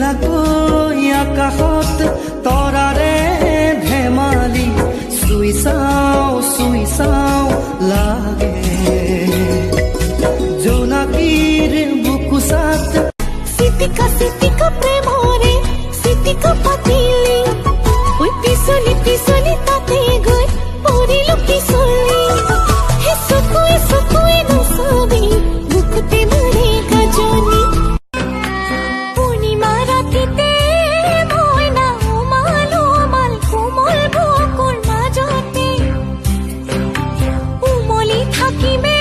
ধুনীয়াকৈ আকাশত তৰাৰে ধেমালি চুই চাওঁ চুই চাওঁ লাগে জোনাকীৰ বুকুচাত চিটিকা চিটিকা প্ৰেমৰে চিটিকা পাতিলি ঐ পিছলি পিছলি তাতে গৈ পৰিলো পিছলি হে চকুৱে চকুৱে নাচাবি বুকুতে মাৰে গাজনি পূৰ্ণিমা ৰাতিতে মইনা উমাল উমাল কোমল বুকুৰ মাজতে উমলি থাকিমে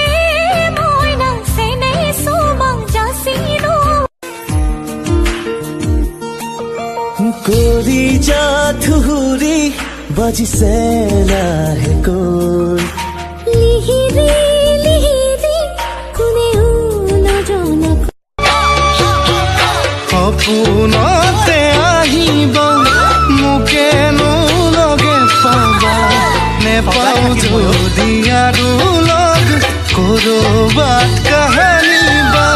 মইনা চেনে চুমা যাচিলো। কৰি যা ধুৰি বাজিছে লাহেকৈ লিহিৰি লিহিৰি কোনেও নজনাকৈ সপোনতে আহিবা মোকেনো লগে পাবা নেপাওঁ যদি আৰু লগ কৰবাত কাহানিবা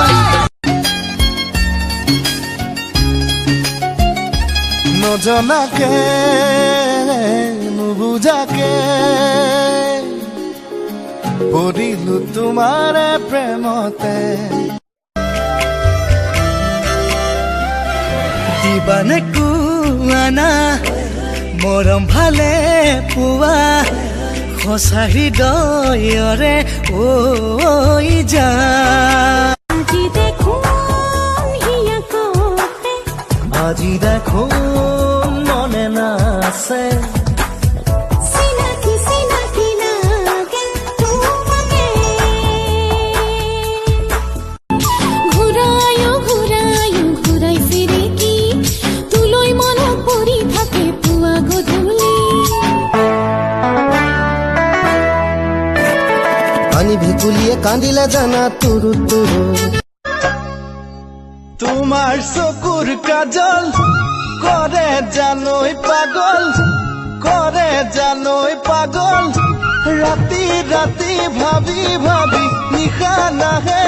নজনাকে নুবুজাকে পৰিলো তোমাৰে প্ৰেমতে দিবানে কোৱানা মৰম ভালে পোৱা সঁচা হৃদয়ৰে ঐ যা। আজি দেখোন হিয়া কঁপে আজি দেখোন মনে নাচে চিনাকি চিনাকি লাগে তোমাকে ঘূৰায়ো ঘূৰায়ো ঘূৰাই চিৰিকি তোলৈ মনত পৰি থাকে পুৱা গধূলি। পানী ভেকুলীয়ে কান্দিলে জানা তুৰু তুৰু তোমাৰ চকুৰ কাজল কৰে জানৈ পাগল কৰে জানৈ পাগল ৰাতি ৰাতি ভাবি ভাবি নিশা নাহে।